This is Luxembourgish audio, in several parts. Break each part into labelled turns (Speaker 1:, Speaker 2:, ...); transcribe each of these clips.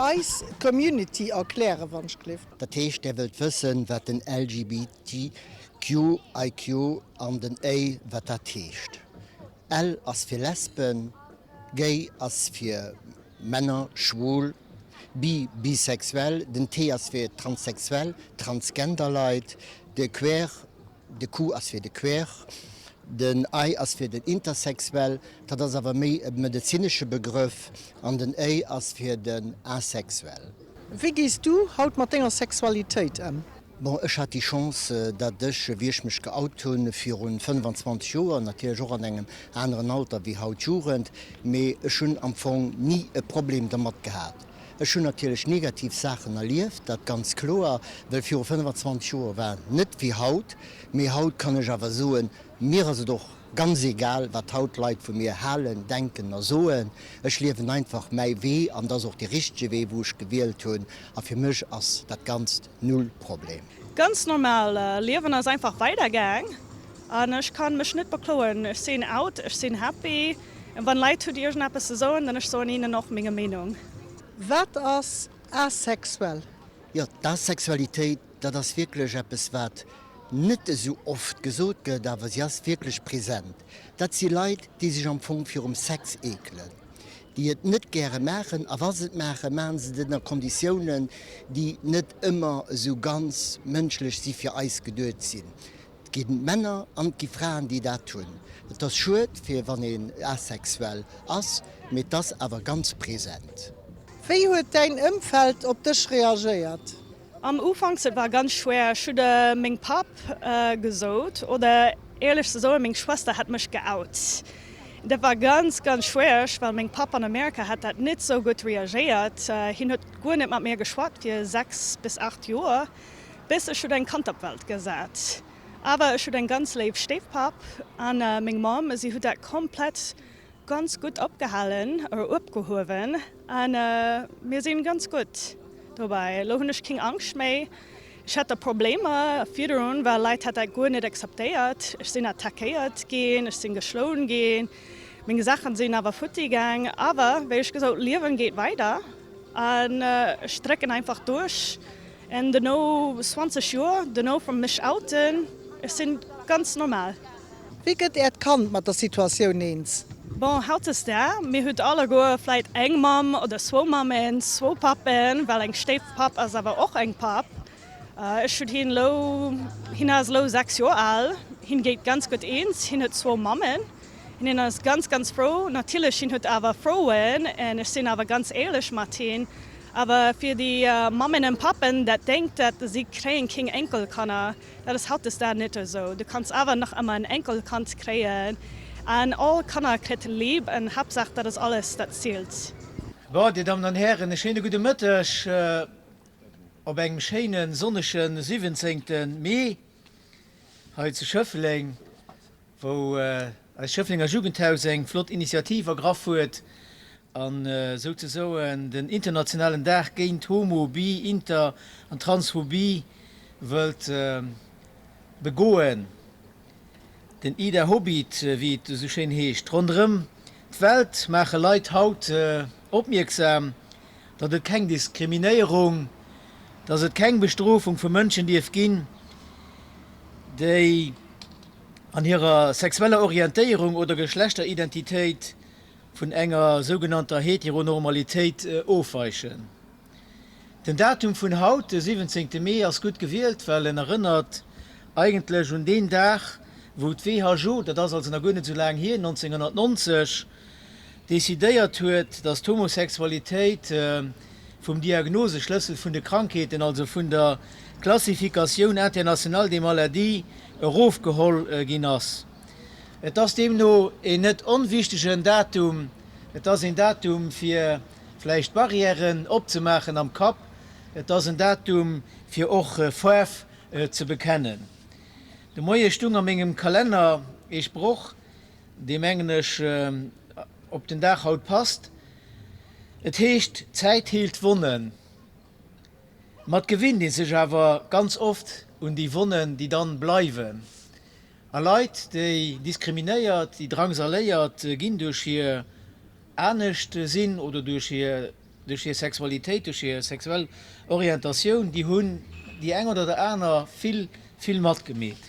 Speaker 1: eis Community erklären, wannschgelift?
Speaker 2: Dat heescht, Där wëllt wëssen, wat den LGBTQ, IQ an den A, wat dat heescht. L ass fir Lesben, Gay ass fir Männer, schwul, Bi, bisexuell, den T ass fir transsexuell, transgender Leit, de Queer, de Q ass fir de Queer, den I ass fir den Intersexuell, dat ass awer méi e medezinesche Begrëff, an den A ass fir den Asexuell.
Speaker 1: Wéi gees du haut mat denger Sexualitéit ëm?
Speaker 2: Bon, ech hat déi Chance, datt ech, wéi ech mech geout hunn, virun 25 Joer, natierlech och an engem aneren Alter wéi haut d'Jugend, mee ech hunn am Fong ni e Problem dermat gehat. Ech hunn natierlech negativ Saachen erlieft, dat ganz kloer, well viru 25 Joer war net wéi haut. Mee haut kann ech awer soen, mir ass et och ganz egal, wat haut d'Leit vu mir halen, denken a soen. Ech liewen einfach mäi Wee an et ass och dee richtege Wee, wou ech gewielt hunn a fir mech ass dat Ganzt null Problem.
Speaker 3: Ganz normal, Liewen ass einfach weider gaang an ech kann mech net bekloen. Ech sinn out, ech sinn happy an wann Leit hutt iergendeppes ze soen, dann ech soen ihnen och menge Meenung.
Speaker 1: Wat ass asexuell?
Speaker 2: Jo, d'Asexualitéit, dat ass wierklech eppes, wat net esou oft gesot gëtt, awer si ass wierklech present. Dat si Leit, déi sech am Fong virum Sex eekelen, déi et net gäre maachen, a wa se et maachen, maache se et ënner Konditiounen, déi net ëmmer esou ganz mënschlech si fir eis geduet sinn. Et gi Männer an et gi Fraen, déi dat hunn. Et ass schued, fir wann een asexuell ass, mee et ass awer ganz present.
Speaker 1: Wéi huet däin Ëmfeld op dech reagéiert?
Speaker 3: Am Ufanks, et war ganz schwéer. Ech hunn meng Papp gesot, oder éierlech ze soen, meng Schwester hat mech geout. Dat war ganz, ganz schwéiereg, well meng Papp an Amerika hat dat net sou gutt reagéiert. Hien huet guer net mat mir geschwat fir 6 bis 8 Joer, bis ech huet eng Kand op d'Welt gesat. Awer ech huet eng ganz léif Stéifpapp an meng Mamm, si huet dat komplett Ganz gutt opgehalen or opgehuewen an mir sinn ganz gutt dobäi. Elo hunn ech keng Angscht méi. Ech hat da Problemer virdrun, well Leit hat dat guer net akzeptéiert. Ech sinn attackéiert ginn, ech sinn geschloen ginn, meng Saachen sinn awer futti gaang. Awer wéi ech gesot, Liewen geet weider an ech drécken einfach duerch. An dono 20 Joer dono vum mech outen, ech sinn ganz normal.
Speaker 1: Wéi gëtt Äert Kand mat der Situatioun eens?
Speaker 3: Bon, hautdesdaags, mir hutt alleguer vläit eng Mamm oder zwou Mammen, zwou Pappen, well eng Stéifpapp ass awer och eng Papp. Ech hutt hien elo, hien ass elo 6 Joer al, hien gétt ganz gutt eens, hien huet zwou Mammen, hien ass ganz, ganz frou. Natierlech, hien huet awer Froen en ech sinn awer ganz éierlech mat hien. Awer fir déi Mammen en Pappen, dat denkt, dat si kréien keng Enkelkanner, Dat ass hautdesdaags net esou. Du kanns awer nach ëmmer en Enkelkand kréien an all Kanner kritt Léib an Haaptsaach dat ass alles dat zielt.
Speaker 4: Bon, Dir Dammen an Hären, e schéine gudde Mëtteg op engem schéine sonnege 17. Mee hei zu Schëffleng. wou eist Schëfflenger Jugendhaus eng flott Initiativ ergraff huet an souzesoen den internationalen Dag géint Homo-, Bi-, Inter an Transphobie wëllt begoen. Den IDAHOBIT, wéi et esou schéin heescht. Ronderëm d'Welt maache Leit haut opmierksam, datt et keng Diskriminéierung, datt et keng Bestrofung vu Mënschen dierf ginn, déi an hirer sexueller Orientéierung oder Geschlechteridentitéit vun enger sougenannter Heteronormalitéit ofweichen. Den Datum vun haut, de 17 Mee, ass gutt gewielt, well en erënnert eigentlech un deen Dag, wou d'WHO, dat ass also nach guer net esou laang hier, 1990, decidéiert huet, datt d'Homosexualitéit vum Diagnoseschlëssel vun de Krankheeten, also vun der Classification internationale des maladies, erofgeholl ginn ass. Et ass deemno een net onwichtegen Datum. Et ass een Datum, fir vläicht Barrièren opzemaachen am Kapp. Et ass en Datum, fir och Faarf ze bekennen. De Moie stung a mengem Kalenner ee Sproch, dee mengen ech op den Dag haut passt. Et heescht, D'Zäit heelt Wonnen. Ma et gewinnt ee sech awer ganz oft un déi Wonnen, déi dann bleiwen. A Leit, déi diskriminéiert, déi drangsaléiert ginn duerch hir anescht sinn oder duerch hir. Duerch hir Sexualitéit, duerch hir sexuell Orientatioun, déi hunn déi eng oder der aner vill, vill matgemeet.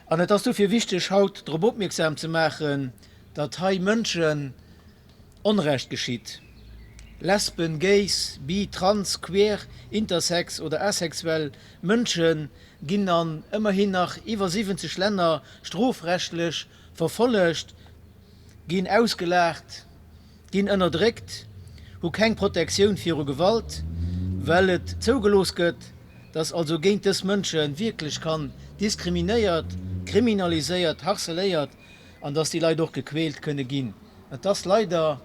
Speaker 4: An et ass dofir wichteg, haut drop opmierksam ze maachen, datt hei Mënschen Onrecht geschitt. Lesben, Gays, Bi-, Trans-, Queer-, Intersex oder asexuell Mënsche ginn an ëmmerhin nach iwwer 70 Länner strofrechtlech verfollegt, ginn ausgelaacht, ginn ënnerdréckt, hu keng Protektioun viru Gewalt, well et zougelooss gëtt, dass also géint dës Mënsche wierklech kann diskriminéiert, kriminaliséiert, harceléiert an dass déi Leit och gequält kënne ginn. Et ass leider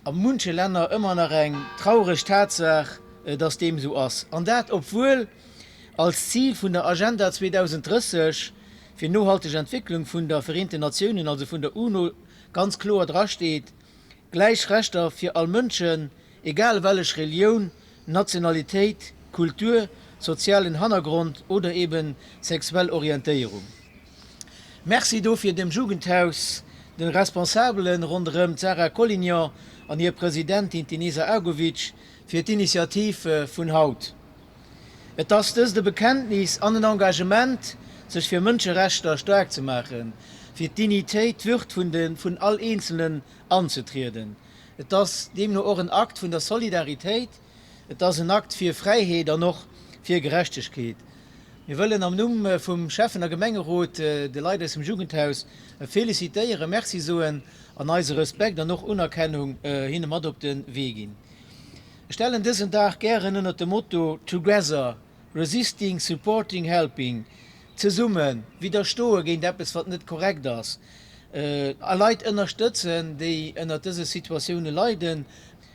Speaker 4: a munche Länner ëmmer nach eng traureg Tatsaach, dass deem esou ass, an dat obwuel als Zil vun der Agenda 2030 fir nohalteg Entwécklung vun der Vereenten Natiounen, also vun der UNO, ganz kloer drasteet, Gläich Rechter fir all Mënschen, egal wellech Relioun, Nationalitéit, Kultur, sozialen Hannergrond oder eben sexuell Orientéierung. Merci dofir dem Jugendhaus, de Responsabelen ronderëm d'Sarah Collignon an hir Presidentin d'Inesa Agovic fir d'Initiativ vun haut. Et ass dëst e Bekenntnis an en Engagement, sech fir Mënscherechter staark ze maachen, fir d'Dignitéit, d'Würd vun de vun all Eenzelen anzetrieden. Et ass deemno och en Akt vun der Solidaritéit, et ass en Akt fir Fräiheet an och fir Gerechtegkeet. Mir wëllen am Numm vum Schäffen a Gemengerot de Leit aus dem Jugendhaus felicitéieren, Merci soen an eise Respekt an och Unerkennung hinne mat op de Wee ginn. Ech stellen dësen Dag gären ënnert de Motto Together, Resisting, Supporting, Helping, zesumme widderstoe géint eppes wat net korrekt ass a Leit ënnerstëtzen, déi ënnert dëse Situatioune leiden.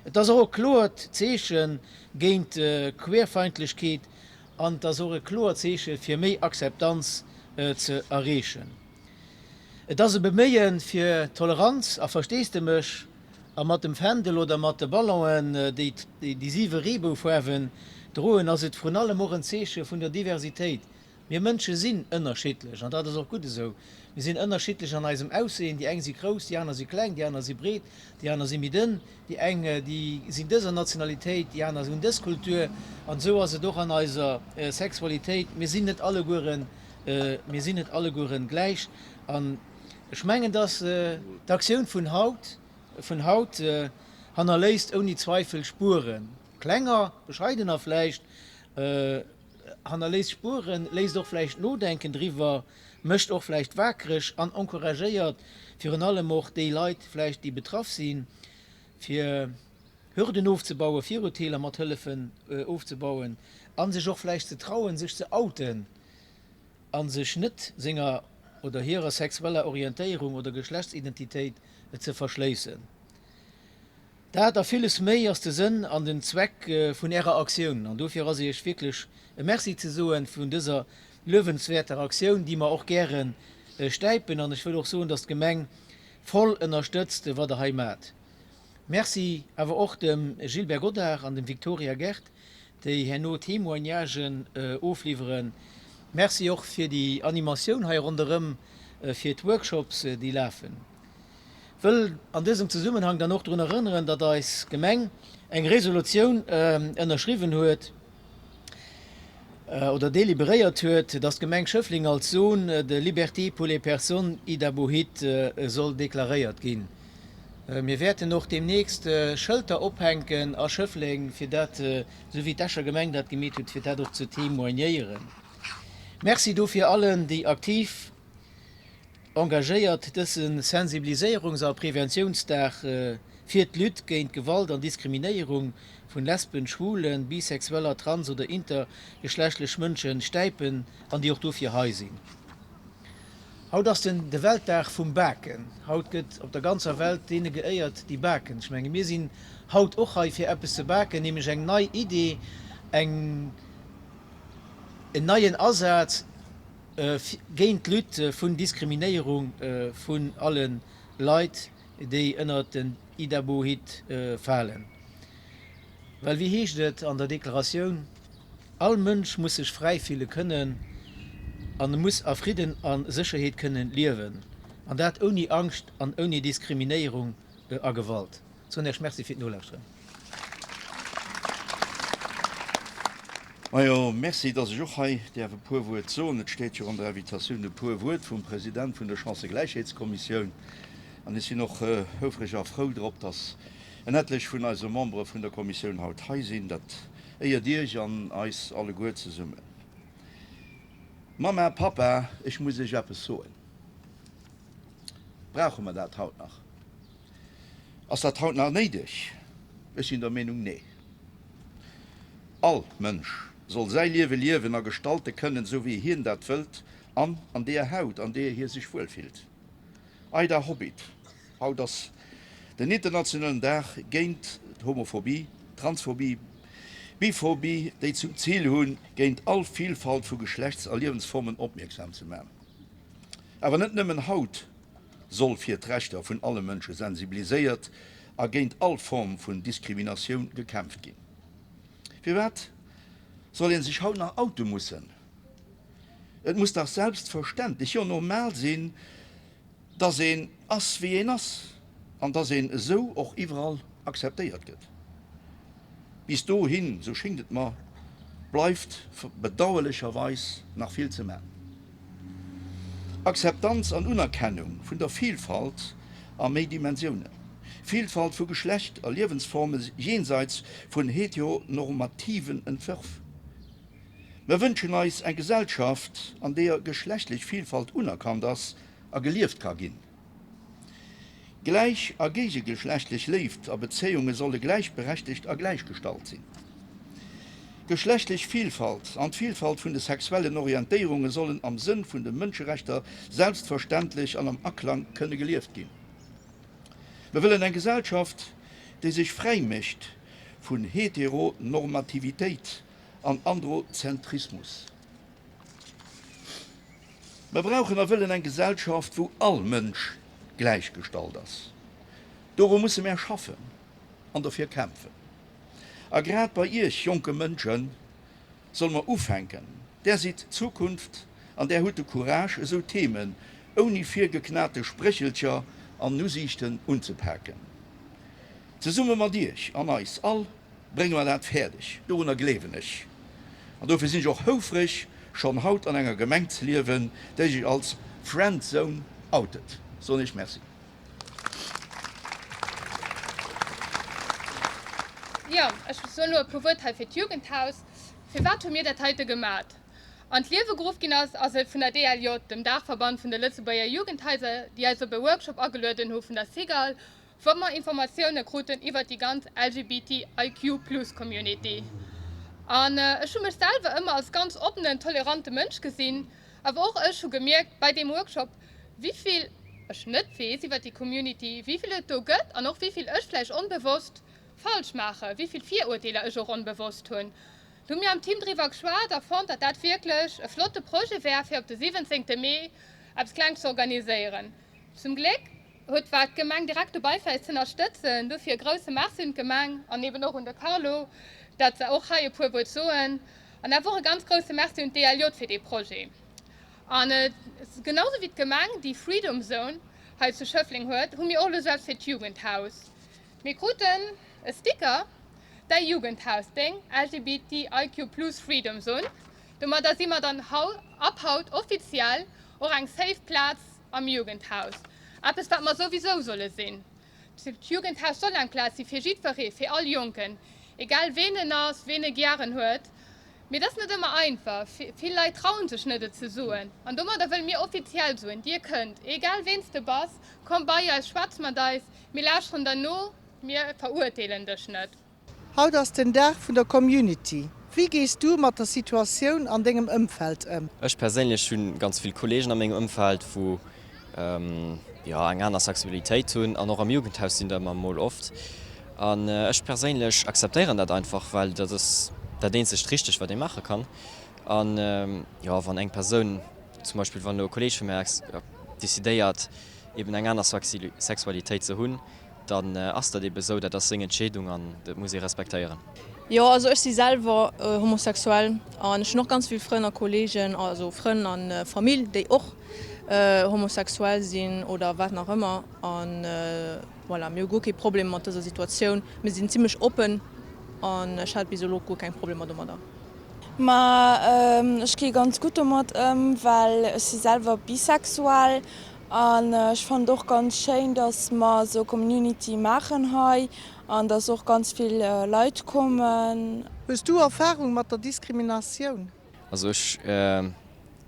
Speaker 4: Et ass och e kloert Zeeche géint Queerfeindlechkeet an et ass och e kloert Zeeche fir méi Akzeptanz ze erreechen. Et ass e Beméie fir Toleranz a Versteesdemech a mat dem Fändel oder mat de Ballonen, déi déi siwe Reeboufaarwen droen, ass et vrun allem och en Zeeche vun der Diversitéit. Mir Mënsche sinn ënnerschiddlech an dat ass och gutt esou. Mir sinn ënnerschiddlech an eisem Aussehen, déi eng si grouss, déi aner si kleng, déi aner si breet, déi aner si méi dënn, déi eng déi sinn dëser Nationalitéit, déi aner hunn dës Kultur. An esou ass et och an eiser Sexualitéit, mir sinn net allegueren, mir sinn net allegueren gläich. An ech mengen, dass d'Aktioun vun haut, vun haut hannerléisst ouni Zweifel Spueren, klenger, bescheidener vläicht, Hannerléisst Spueren, léisst och vläicht nodenken driwwer, mécht och vläicht wakereg an encouragéiert virun allem och déi Leit vläicht, déi betraff sinn, fir Hürden ofzebauen, Virurteeler mat hëllefen ofzebauen a sech och vläicht ze trauen, sech ze outen a sech net senger oder hirer sexueller Orientéierung oder Geschlechtsidentitéit ze verschléissen. Dat a villes méi ass de Sënn an den Zweck vun Ärer Aktioun an dofir ass Iech wierklech e Merci ze soen vun dëser luewenswäerter Aktioun, déi mer och gäre stäipen. An ech wëll och soen, dass d'Gemeng voll ënnerstëtzt, wat Der hei maacht. Merci awer och dem Gilbert Godard an dem Victoria Gerd, déi herno Témoignagen ofliwweren. Merci och fir déi Animatioun hei ronderëm, fir d'Workshops, déi lafen. Wëll an dësem Zesummenhang dann och drun erënneren, datt eis Gemeng eng Resolutioun ënnerschriwwen huet oder deliberéiert huet, datt d'Gemeng Schëffleng als Zone de liberté pour les personnes Ida-Bohit soll deklaréiert ginn. Mir wäerten och deemnächst Schëlter ophänken a Schëffleng, fir dat, esou wéi d'Escher Gemeng dat gemeet huet, fir dat och ze témoignéieren. Merci dofir allen, déi aktiv Engagéiert dëse Sensibiliséierungs a Preventiounsdag fir d'Lutte géint Gewalt an Diskriminéierung vun Lesben, Schwulen, Bisexueller, Trans oder intergeschlechtlech Mënschen stäipen an déi och dofir hei sinn. Haut ass den de Weltdag vum Baken. Haut gëtt op der ganzer Welt deene geéiert déi baken. Ech menge mir sinn haut och hei fir eppes ze baken, nämlech eng nei Idee, eng en neien Asaz, Géint d'Lutte vun Diskriminéierung vun alle Leit, déi ënnert den Idabo-Hitt falen. Well wéi heescht et an der Deklaratioun, All Mënsch muss sech fräi fille kënnen an e muss a Fridden a Sécherheet kënnen liewen, an dat ouni Angscht an ouni Diskriminéierung a Gewalt. Soen Iech Merci fir d'Nolauschteren.
Speaker 5: Majo, merci, dass ech och hei däerf e puer Wuert soen. Et steet jo an der Invitatioun e puer Wuert vum President vun der Chancëgläichheetskommissioun. An ech sinn och houfreg a frou drop, dass en etlech vun eise Membere vun der Kommissioun haut hei sinn. Dat éiert Iech an eis alleguer zesummen. Mamma, Pappa, ech muss Iech eppes soen. Brauche mer dat haut nach? Ass dat haut nach néideg? Ech sinn der Meenung, nee. All Mënsch soll säi Liewe liewen a gestalte kënnen, esou wéi hien dat wëllt an an deeër Haut, an deeër hie sech wuel fillt. Aida Hobbit, Haut ass den internationalen Dag géint d'Homophobie, Transphobie, Biphobie, déi zum Zil hunn, géint all Vilfalt vu Geschlechts a Liewensformen opmierksam ze man. Awer net nëmmen haut soll fir d'Rechter vun alle Mënsche sensibiliséiert a géint all Form vun Diskriminatioun gekämpft ginn. Firwat soll een sech haut nach oute mussen? Et muss dach selbstverständlech, jo normal sinn, dass een ass wéi een ass an dass een esou och iwwerall akzeptéiert gëtt. Bis dohin, esou schéngt et mer, bleift bedauerlecherweis nach vill ze man. Akzeptanz an Unerkennung vun der Vielfalt a méi Dimensiounen, Vielfalt vu Geschlecht a Liewensforme jenseits vun heteronormativen Entwërf. Mer wënschen eis eng Gesellschaft, an deeër geschlechtlech Vielfalt unerkannt ass a gelieft ka ginn. Gläich a géigegeschlechtlech Léift a Bezéiunge solle gläichberechtegt a gläichgestallt sinn. Geschlechtlech Vielfalt an d'Vielfalt vun de sexuellen Orientéierunge sollen am Sënn vun de Mënscherechter selbstverständlech an am Aklang kënne gelieft ginn. Mer wëllen eng Gesellschaft, déi sech fräi mécht vun Heteronormativitéit an Androzentrismus. Mer brauchen a wëllen eng Gesellschaft, wou all Mënsch gläichgestallt ass. Doru musse mär schaffen an dofir kämpfen. A grad bei Iech jonke Mënsche solle mer ufänken. Där sidd d'Zukunft an där hutt de Courage, esou Themen ouni virgeknate Spréchelcher an Usiichten unzepaken. Zesumme mat Iech an eis all brénge mer dat fäerdeg. Dorunner gleewen ech. An dofir sinn ech och houfreg, schonn haut an enger Gemeng ze liewen, déi sech als Friendzone outet. Soen Iech Merci.
Speaker 6: Jo, ech soen elo e puer Wuert hei fir d'Jugendhaus. Firwat hu mir dat heite gemat? An d'Liewe geruff ginn ass, ass et vun der DLJ, dem Daachverband vun de Lëtzebuerger Jugendhaiser, déi eis op e Workshop agelueden hu vun der SIGAL, wou mer Informatioune kruten iwwert déi ganz LGBTIQ+ Community. An ech hu mech selwer ëmmer als ganz oppenen, tolerante Mënsch gesinn, awer och ech hu gemierkt bei deem Workshop, wéi vill ech net weess iwwert déi Community, wéi vill et do gëtt an och wéi vill ech vläicht onbewosst falsch maachen, wéi vill Virurteeler ech och onbewosst hunn. Do hu mir am Team driwwer geschwat a fonnt, datt dat wierklech e flotte Projet wär, fir op de 17. Mee eppes Klengs ze organiséieren. Zum Gléck huet war d'Gemeng direkt dobei fir eis z'ënnerstëtzen. Dofir e grousse Merci un d'Gemeng an eben och un de Carlo, dat se och hei e puer Wuert soen. An awer och e ganz grousse Merci un d'DLJ fir dee Projet. An genau sou wéi d'Gemeng déi Freedom Zone hei zu Schëffleng huet, hu mir och elo sou eppes fir d'Jugendhaus. Mir kruten e Sticker, Däi Jugendhaus, deng LGBTIQ+ Freedom Zone. Domadder si mer dann ab haut offiziell och eng safe Plaz am Jugendhaus. Eppes wat mer souwisou solle sinn. D'Jugendhaus soll eng Plaz si fir jiddweree, fir all Jonken, egal ween en ass, ween e gären huet. Mee et ass net ëmmer einfach. Vill Leit trauen sech net et ze soen. An domadder wëlle mir offiziell soen, Dir kënnt, egal ween s de bass, komm bei eis, schwätz mat eis, mir lauschteren der no, mir verurteelen dech net.
Speaker 1: Haut ass den Dag vun der Community. Wéi gees du mat der Situatioun an dengem Ëmfeld ëm?
Speaker 7: Ech perséinlech hunn ganz vill Kollegen a mengem Ëmfeld wou jo eng aner Sexualitéit hunn an och am Jugendhaus sinn der ëmmer mol oft an ech perséinlech akzeptéieren dat einfach well dat ass dat eenzegt richtegt wat ee maache kann an jo wann eng Persoun zum Beispill wann elo e Kolleg vu mär decidéiert eben eng aner Sexualitéit ze hunn Dann ass dat ebe sou, dat ass seng Entscheedung an dat muss ee respektéieren.
Speaker 8: Jo, also ech si selwer homosexuell. An ech hunn och ganz vill Frënn a Kolleegen, also Frënn a Famill, déi och homosexuell sinn oder wat nach ëmmer. An voilà, mir hu guer kee Problem mat dëser Situatioun. Mir sinn zimmlech oppen an ech hat bis elo guer keng Problemer domadder.
Speaker 9: Ma ech gi ganz gutt domat ëm, well ech si selwer bisexuell an ech fannen et och ganz schéin, dass mer esou Community maachen hei an dass och ganz vill Leit kommen.
Speaker 1: Hues du Erfahrung mat der Diskriminatioun?
Speaker 7: Also ech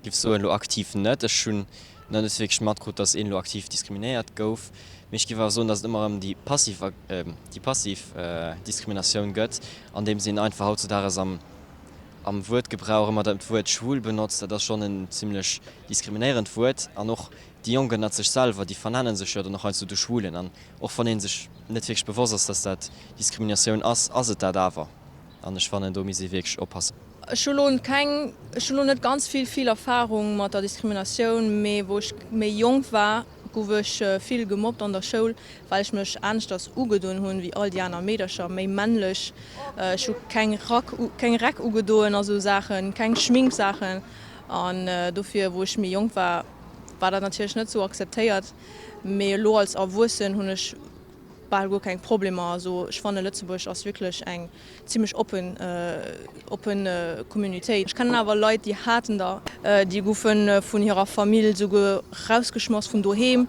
Speaker 7: giff soen elo aktiv net. Ech hunn nach net wierklech matkrut, dass een elo aktiv diskriminéiert gouf. Mee ech giff awer soen, dass et ëmmer erëm déi passiv déi passiv Diskriminatioun gëtt, andeems een einfach hautzudaages am am Wuertgebrauch ëmmer dat Wuert schwul benotzt. Dat ass schonn en zimlech diskriminéierend Wuert. An och déi Jonk ënnert sech selwer, déi vernennen sech jo dann och heiansdo de Schwulen. An och wann ee sech net wierklech bewosst ass, dass dat Diskriminatioun ass, ass et dat awer. An ech fannen, do misst ee wierklech oppassen.
Speaker 8: Ech hu lo keng, ech hu lo net ganz vill vill Erfahrung mat der Diskriminatioun, mee wou ech méi jonk war, gouf ech vill gemobbt an der Schoul, well ech mech aneschters ugedoen hunn wéi all déi aner Meedercher, méi männlech. Ech hu keng Rack, keng Räck ugedoen a sou Saachen, keng Schminksaachen. An dofir, wou ech méi jonk war, war dat natierlech net sou akzeptéiert. Mee elo als Erwuessen hunn ech bal guer keng Problemer. Also ech fannen Lëtzebuerg ass wierklech eng zimmlech oppen oppen Communitéit. Ech kennen awer Leit déi haten der, déi goufe vun hirer Famill souguer rausgeschmass vun doheem,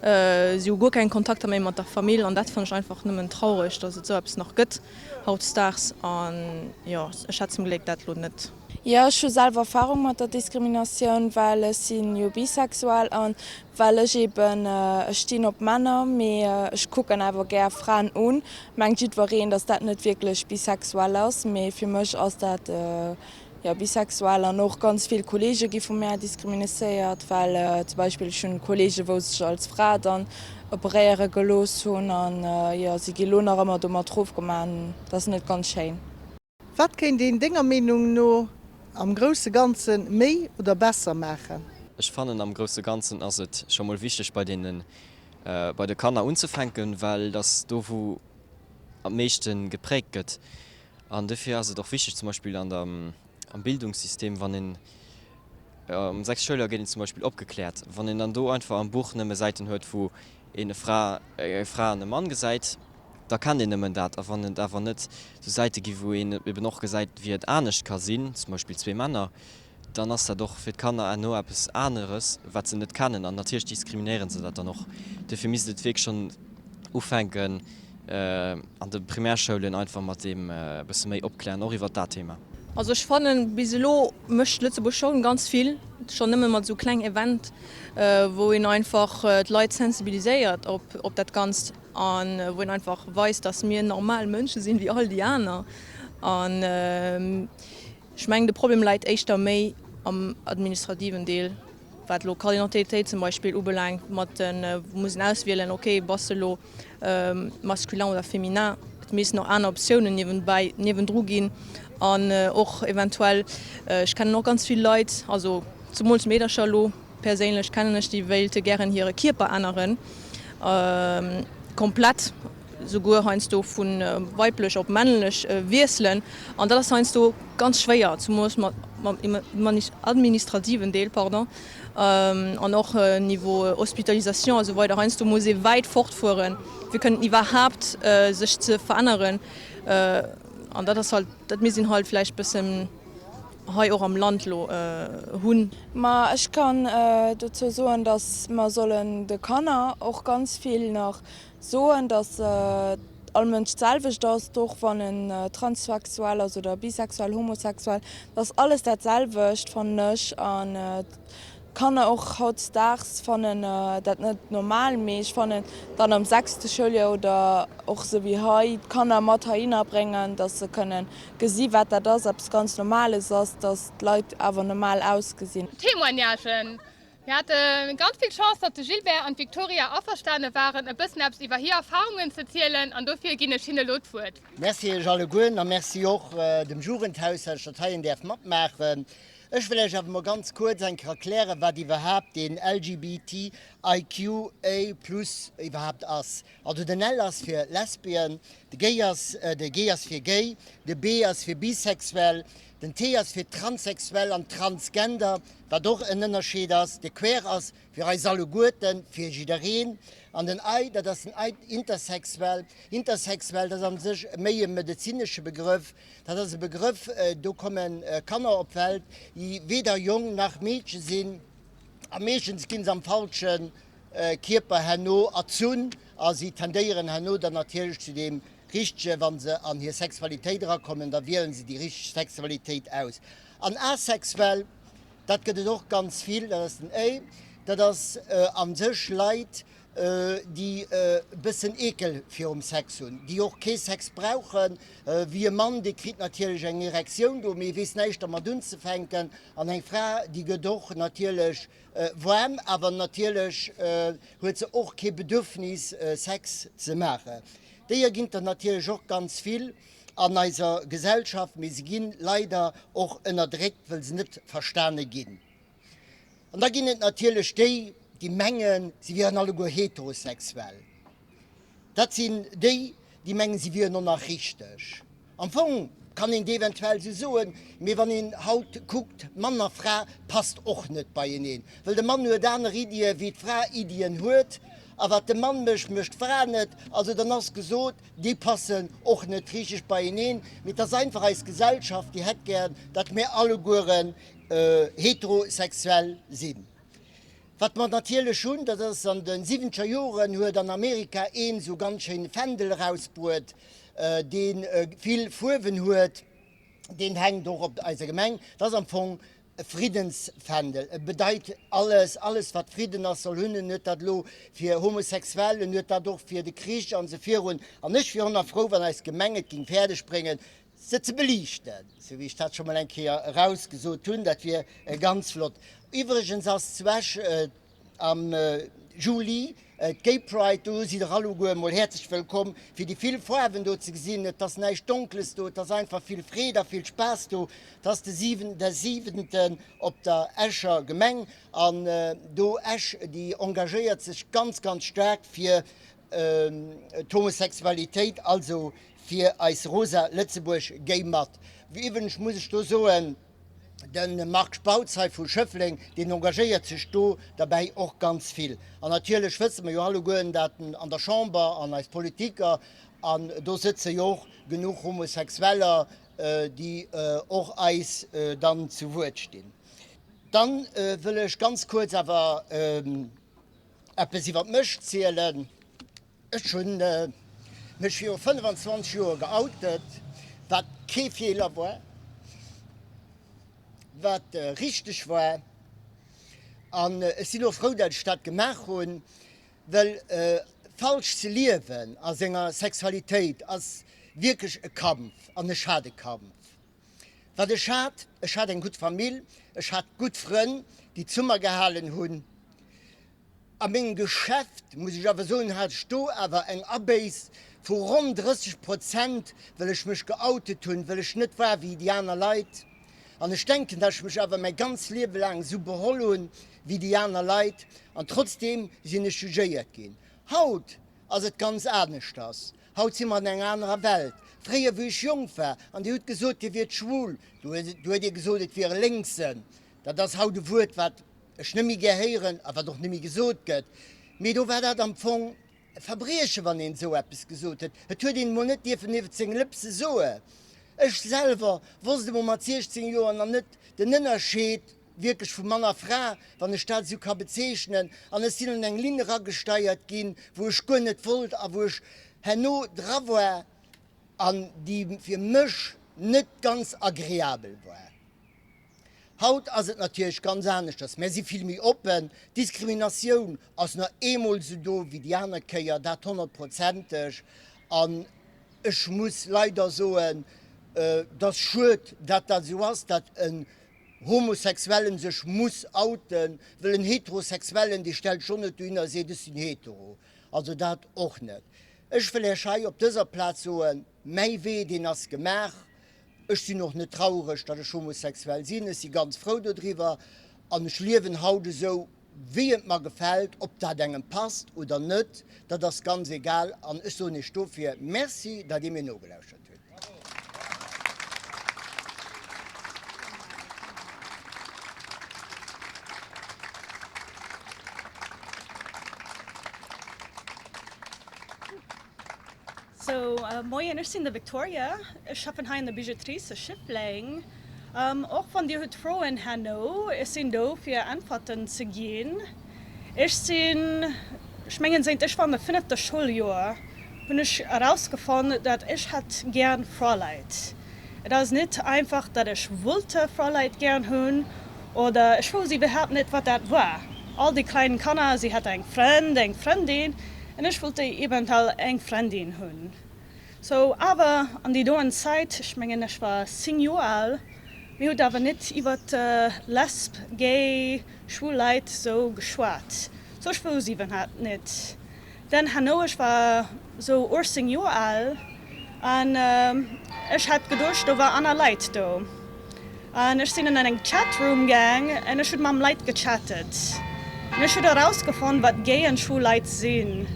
Speaker 8: si hu guer keng Kontakter méi mat der Famill an dat fannen ech einfach nëmmen traureg, datt et esou eppes nach gëtt hautdesdaags an jo ech hat zum Gléck dat lo net.
Speaker 9: Jo, ech hu selwer Erfahrung mat der Diskriminatioun, well ech sinn jo bisexuell an well ech eben, ech stinn op Männer, mee ech kucken awer gär Fraen un. Mengt jiddwereen, dass dat net wierklech bisexuell ass, mee fir mech ass dat jo bisexuell. An och ganz vill Kollege gi vu mär diskriminéiert, well zum Beispill ech hunn Kollege wou sech als Fra dann operéiere gelooss hunn an jo si gi lo nach ëmmer domat rofgemaach an dat ass net ganz schéin.
Speaker 1: Wat kéint een denger Meenung no am grousse Ganze méi oder besser maachen?
Speaker 7: Ech fannen am grousse Ganzen ass et scho mol wichteg bei deenen, bei de Kanner unzefänken, well dass do wou am meeschte gepräägt gëtt. An dofir ass et och wichteg zum Beispill an der, am Bildungssystem, wann een am 6 Schouljoer gëtt een zum Beispill opgekläert, wann een dann do einfach am Buch nëmme Säiten huet wou een e Fra, eng Fra an e Mann gesäit, da kennt een nëmmen dat. A wann et awer net esou Säite gi wou een eben och gesäit, wéi et anescht ka sinn, zum Beispill zwee Männer, dann ass dat och fir d'Kanner herno eppes aneres, wat se net kennen. An natierlech diskriminéiere se dat dann och. Duerfir misst et wierklech schonn ufänken an de Primärschoulen einfach mat deem e bësse méi opklären, och iwwert dat Thema.
Speaker 8: Also ech fannen, bis elo mécht Lëtzebuerg schonn ganz vill, schonn nëmme mat esou kleng Event, wou een einfach d'Leit sensibiliséiert op dat Ganzt. A wou een einfach weist, dass mir normal Mënsche sinn, wéi all déi aner. An ech mengen, de Problem läit éischter méi am administrativen Deel, wat elo Carte d'identité zum Beispill ubelaangt, mat de muss een auswielen, okay, bass de elo masculin oder féminin. Et missten och aner Optiounen niewenbäi, niewendru ginn. An och eventuell, ech kennen och ganz vill Leit, also zemools Meedercher elo, Perséinlech kennen ech déi wéilte gären hire Kierper änneren, komplett, souguer heiansdo vu weiblech op männlech wiesselen an dat ass heiansdo ganz schwéier, zumols mam administrativen Deel, pardon, an och Niveau Hospitalisation a sou weider. Heiansdo muss ee wäit fortfueren, fir kënnen iwwerhaapt sech ze veränneren an dat ass halt, dat misst een halt vläicht bëssen. hei och am Land elo hunn.
Speaker 9: Ma ech kann dozou soen, datt mer sollen de Kanner och ganz vill nach soen, datt all Mënsch d'selwecht ass, och wann en transsexuell ass oder bisexuell, homosexuell, et ass alles dat selwecht, fannen ech. An d'Kanner och hautdesdaags fannen dat net normal, mee ech fannen dann am sechste Schouljoer oder och esou wéi hei d'Kanner mat heihinner bréngen, datt se kënnen Gesi wat dat ass, eppes ganz Normales ass, dass d'Leit awer normal ausgesinn.
Speaker 6: Témoignagen, Mir hate ganz vill Chance, datt de Gilbert an d'Victoria averstane waren, e bëssen eppes iwwer hir Erfarungen ze zielen an dofir ginn ech hinne elo d'Wuert.
Speaker 2: Merci iech allegueren a merci och dem Jugendhaus, dat ech dat heien däerf matmaachen. Ech wëll Iech awer mol ganz kuerz eng Kéier erklären, wat iwwerhaapt deen LGBTIQA plus iwwerhaapt ass. Also den L ass fir Lesbien, de G ass, de G ass fir Gay, de B ass fir Bisexuell, den T ass fir Transsexuell an Transgender, wat och en Ënnerscheed ass, de Queer ass fir eis alleguerten, fir jiddereen, an den I, dat ass den Intersexuell. Intersexuell, dat ass a sech méi e medezinesche Begrëff, Dat ass e Begrëff, do komme Kanner op d'Welt, déi weder Jong nach Meedche sinn. A meeschtens gi se am falsche Kierper herno erzunn a si tendéieren herno dann natierlech zu deem richtege, wa se an hir Sexualitéit erakommen, da wielen se déi richteg Sexualitéit aus. An asexuell, dat gëtt et och ganz vill, dat ass den A, dat ass a sech Leit, déi e bëssen Eekel virum Sex hunn, déi och kee Sex brauchen, wéi e Mann, dee kritt natierlech eng Erektioun do, mee e weess näischt dermat unzefänken, an eng Fra, déi gëtt och natierlech waarm, awer natierlech huet se och kee Bedürfnis, Sex ze maachen. Déier ginn der natierlech och ganz vill an eiser Gesellschaft, mee se gi leider och ënnerdréckt, wëll se net verstane ginn. An da ginn et natierlech déi, déi mengen, si wieren alleguer heterosexuell. Dat sinn déi, déi mengen, si wieren och nach richteg. Am Fong kann een et eventuell esou soen, mee wann een haut kuckt, Mann a Fra passt och net beieneen, well de Mann huet aner Iddie wéi d'Fra Iddien huet, a wat de Mann mécht, mécht d'Fra net. Also dann ass gesot, déi passen och net richteg beieneen. Mee et ass einfach eis Gesellschaft, déi hätt gär, datt mir allegueren heterosexuell sinn. Wat mer natierlech hunn, dat ass, an de siwwenzeger Joren huet an Amerika een esou ganz schéine Fändel erausbruet, dee vill Fuerwen huet, deen hänkt och op eiser Gemeng. Dat ass am Fong e Friddensfändel. E bedeit alles, alles wat Fridden ass soll hunn. En huet dat elo fir Homosexuell, en huet dat och fir de Krich an esou virun. An ech wier honnerfrou, wann eis Gemeng et géing fäerdeg bréngen, se ze beliichten, sou wéi ech dat scho mol eng Kéier erausgesot hunn, dat wier ganz flott. Iwwregens ass zu Esch am Juli d'Gay Pride, do sidd der alleguer mol häerzlech wëllkomm, fir déi vill Faarwen do ze gesinn. Et ass näischt Donkles do, et ass einfach vill Freed a vill Spaass do. Et ass de siwenten op der Escher Gemeng an do Esch, déi engagéiert sech ganz, ganz staark fir d'Homosexualitéit, also fir eis rosa Lëtzebuerg géi mat. Iwwregens muss ech do soen, de Marc Spautz hei vu Schëffleng, deen engagéiert sech do derbäi och ganz vill. An natierlech wësse mer jo allegueren, dat an der Chamber an eis Politiker, an do sëtze jo och genuch Homosexueller, déi och eis dann zu Wuert stinn. Dann wëll ech ganz kuerz awer eppes iwwer mech zielen. Ech hunn mech viru 25 Joer geoutet, wat kee Feeler war, wat richteg war. An ech sinn och frou, dat ech dat gemaach hunn, well falsch ze liewen a senger Sexualitéit ass wierklech e Kampf an ech hat e Kampf. Wat ech hat, ech hat eng gutt Famill, ech hat gutt Frënn, déi zu mer gehalen hunn. A mengem Geschäft, muss ech awer soen, hat ech do awer eng Abéiss vu ronn 30 Prozent, well ech mech geoutet hunn, well ech net war wéi déi aner Leit. An ech denken, datt ech mech awer mäi ganz Liewe laang esou beholl hunn, wéi déi aner Leit, an trotzdeem sinn ech jugéiert ginn. Haut ass et ganz aneschters. Haut si mer an enger anerer Welt. Fréier, wéi ech jonk war, an Dir hutt gesot, Dir wiert schwul, do huet Dir gesot, et wier e Lénksen. Dat ass haut e Wuert, wat ech net méi gär héieren a wat och net méi gesot gëtt, mee do war dat am Fong e Verbrieche wann een esou eppes gesot huet. Et huet een emol net dierfen nieft seng Lëpse soe. Ech selwer wosst emol mat 16 Joer nach net den Ënnerscheed wierklech vu Mann a Fra, wann ech dat esou ka bezeechnen, an ech sinn an eng Linn eragesteiert ginn, wou ech guer net wollt a wou ech herno dra war an déi fir mech net ganz agreabel war. Haut ass et natierlech ganz aneschters, mär si vill méi oppen, d'Diskriminatioun ass nach eemol esou do wéi déi aner Kéier, dat honnertprozenteg. An ech muss leider soen, et ass schued, dat dat esou ass, dat en Homosexuellen sech muss outen, well en Heterosexuellen, dee stellt sech och net dohinner a seet, ech sinn hetero. Also dat och net. Ech wëll Iech hei op dëser Plaz soen, mäi Wee, deen ass gemaach. Ech sinn och net traureg, datt ech homosexuell sinn. Ech si ganz frou dodriwwer an ech liewen haut esou, wéi et mer gefält. Ob dat engem passt oder net, dat ass ganz egal. An ech soen Iech dofir Merci, datt Dir mir nogelauschert hutt.
Speaker 3: Sou, moien, ech sinn de Victoria, ech schaffen hei an der Bijouterie zu Schëffleng. Och wann dir hutt Froen herno, ech sinn do fir Äntwerten ze ginn. Ech sinn, ech mengen séint ech war am fënnefte Schouljoer hunn ech erausgefonnt, dat ech hätt gären Fraleit. Et ass net einfach, dat ech wollte Fraleit gären hunn oder ech wouss iwwerhaapt net wat dat war. All déi kleinen Kanner, si hätte eng Frënd, eng Frëndin en ech wollte eventuell eng Frëndin hunn. Sou awer an déi doen Zäit, ech mengen ech war 10 Joer al, mir hutt awer net iwwert Lesb, Gay, schwul Leit sou geschwat. Sou ech wouss iwwerhaapt net. Dann herno, ech war sou 18 Joer al an ech hat geduecht do war aner Leit do. An ech sinn an eng Chatroom gaang an ech hunn mam Leit gechattet. An ech hunn erausgefonnt wat gay an schwul Leit sinn.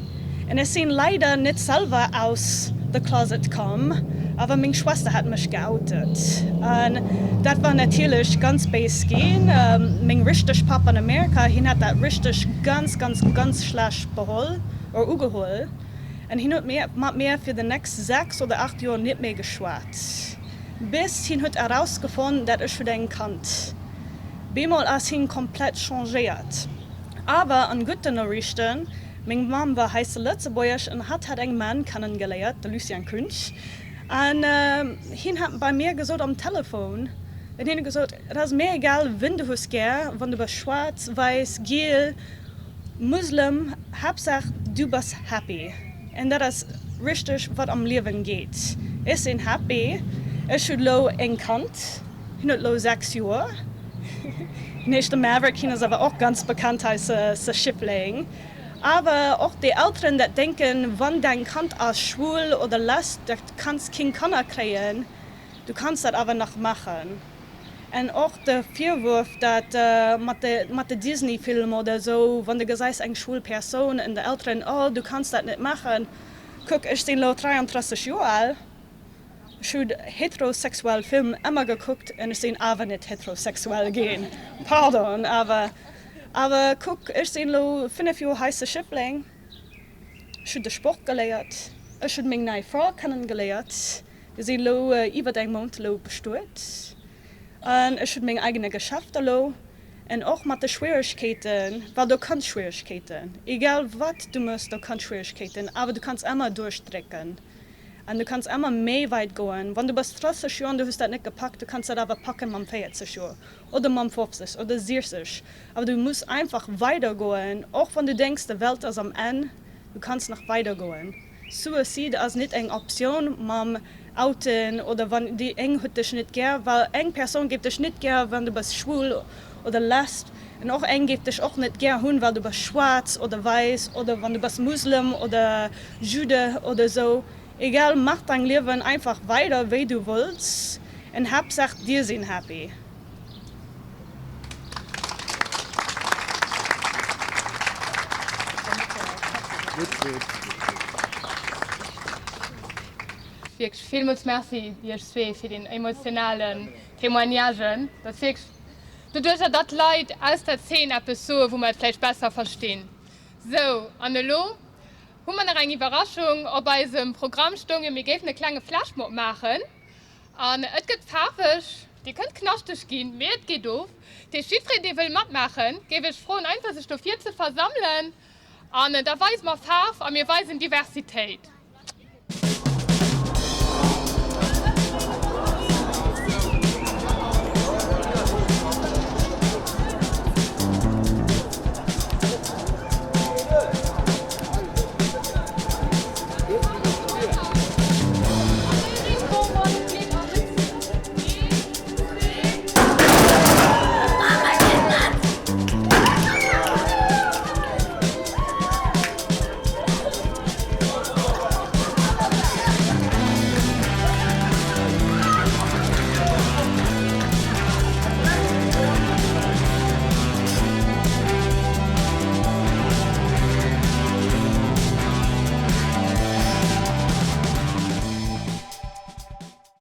Speaker 3: An ech sinn leider net selwer aus the closet komm, awer meng Schwester hat mech geoutet. An dat war natierlech ganz béis ginn. Meng richteg Papp an Amerika, hien hat dat richteg ganz ganz ganz schlecht beholl or ugeholl. An hien huet mir mat mir fir the next 6 oder 8 Joer net méi geschwat. Bis hien huet erausgefonnt dat ech huet eng Kand. Bemol ass hien komplett changéiert. Awer an gudden Noriichten, meng Mamm war hei zu Lëtzebuerg an hatt hat eng Mann kennen geléiert, de Lucien Künsch, an hien hat bei mir gesot am Telefon, en hien huet gesot, et ass mir egal wen du hues gär, wann du bass schwaarz, wäiss, giel, Muslim, Haaptsaach du bass happy. En dat ass richteg wat am Liewen geet. Ech sinn happy, ech hunn elo en Kand, hien huet elo 6 Joer, hien heescht de Maverick, hien ass awer och ganz bekannt hei zu Schëffleng. Awer och déi Elteren dat denken, wann däin Kand ass schwul oder lesb, dat kanns keng Kanner kréien, du kanns dat awer nach maachen. En och de Virwurf dat mat de mat de Disney Filmer oder esou, wann de gesäis eng schwul Persoun en de Elteren, oh du kanns dat net maachen. Kuck ech sinn elo 33 Joer al, ech hu heterosexuell Film emmer gekuckt en ech sinn awer net heterosexuell ginn, pardon, awer awer kuck ech sinn elo 5 Joer hei zu Schëffleng, ech hu de Sport geléiert, ech hunn meng nei Fra kennen geléiert, Mir sinn elo iwwert eng Mount elo bestuet an ech hunn meng eigene Geschäfter elo en och mat de Schwieregkeeten, well do kënnt Schwieregkeeten, egal wat du mëss, do kënnt Schwieregkeeten, awer du kanns ëmmer duerchdrécken an du kanns ëmmer méi weit goen. Wann du bass 30 Joer an du hues dat net gepackt, du kanns dat awer packen mam 40 Joer oder mam 50 oder 60, awer du muss einfach weidergoen, och wann du denks de Welt ass am Enn, du kanns nach weidergoen. Suicide ass nit eng Optioun mam Outen oder wann déi eng huet dech nit gär, well eng Persoun géif dech nit gär wann du bass schwul oder lesb en och eng géif dech och net gär hunn well du bass schwaarz oder wäiss oder wann du bass Muslim oder Jude oder sou. Egal mach deng Liewen einfach weider wéi du wëlls en Haaptsaach dir sinn happy.
Speaker 6: Wierklech villmools Merci iech zwee fir deen emotionalen Témoignage. Dat ass wierklech doduercher, datt Leit aus der Zeen eppes soen, wou mer et vläicht besser verstinn. Sou, an elo hu mer nach eng Iwwerraschung. Op eisem Programm stoung jo, mir géifen e klenge Flashmob maachen. An et gëtt faarweg, dir kënnt knaschteg ginn, mee et geet of. Dat heescht, jiddwereen, dee wëll matmaachen, géif ech froen, einfach sech do vir ze versammelen. An da weise mer Faarf a mir weisen Diversitéit.